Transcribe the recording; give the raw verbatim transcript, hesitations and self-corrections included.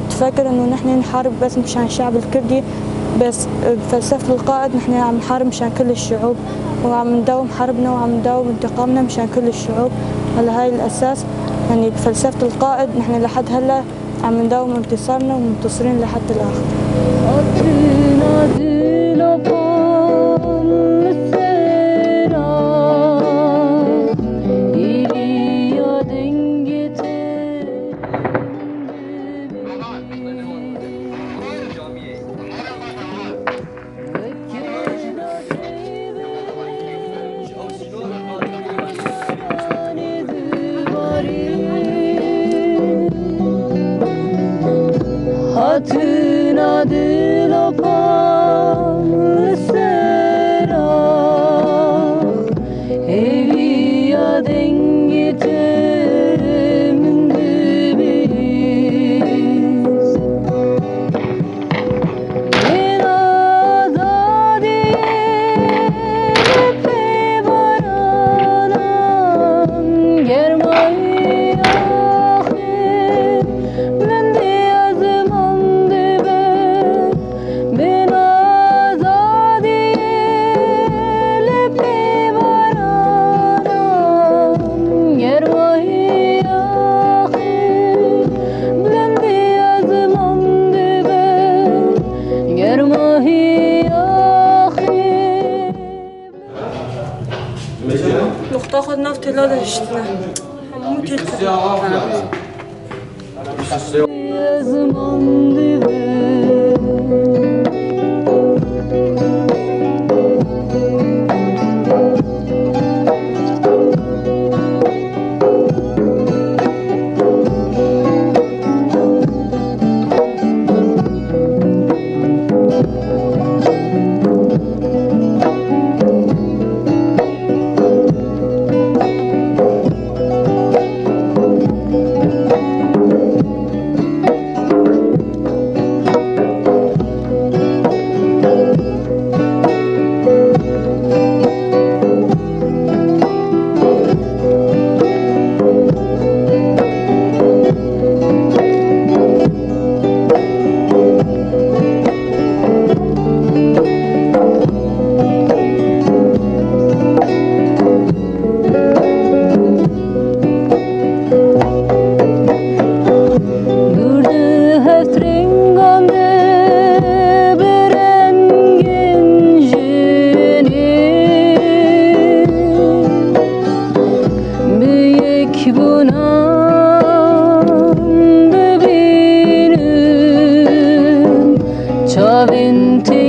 تفكر إنه نحن نحارب بس مشان الشعب الكردي، بس بفلسفة القائد نحن عم نحارب مشان كل الشعوب، وعم نداوم حربنا وعم نداوم انتقامنا مشان كل الشعوب. على هاي الأساس، يعني، بفلسفة القائد نحن لحد هلأ عم نداوم انتصارنا ومنتصرين لحتى الآخر. Hatuna dilo pam sera, eviya dengite min dibiz. Bin azadiyê pê baranan, germayî axir min diya ziman dibe. Bin azadiyê pê baranan, germayî axir Germahî axî. Nuqta xwe di nav têla de hiştine. Hemû têl kir. Ziman dibe. Dûr di heft rengan de bi rengên jinê, bi yekbûnan dibînin çavên tê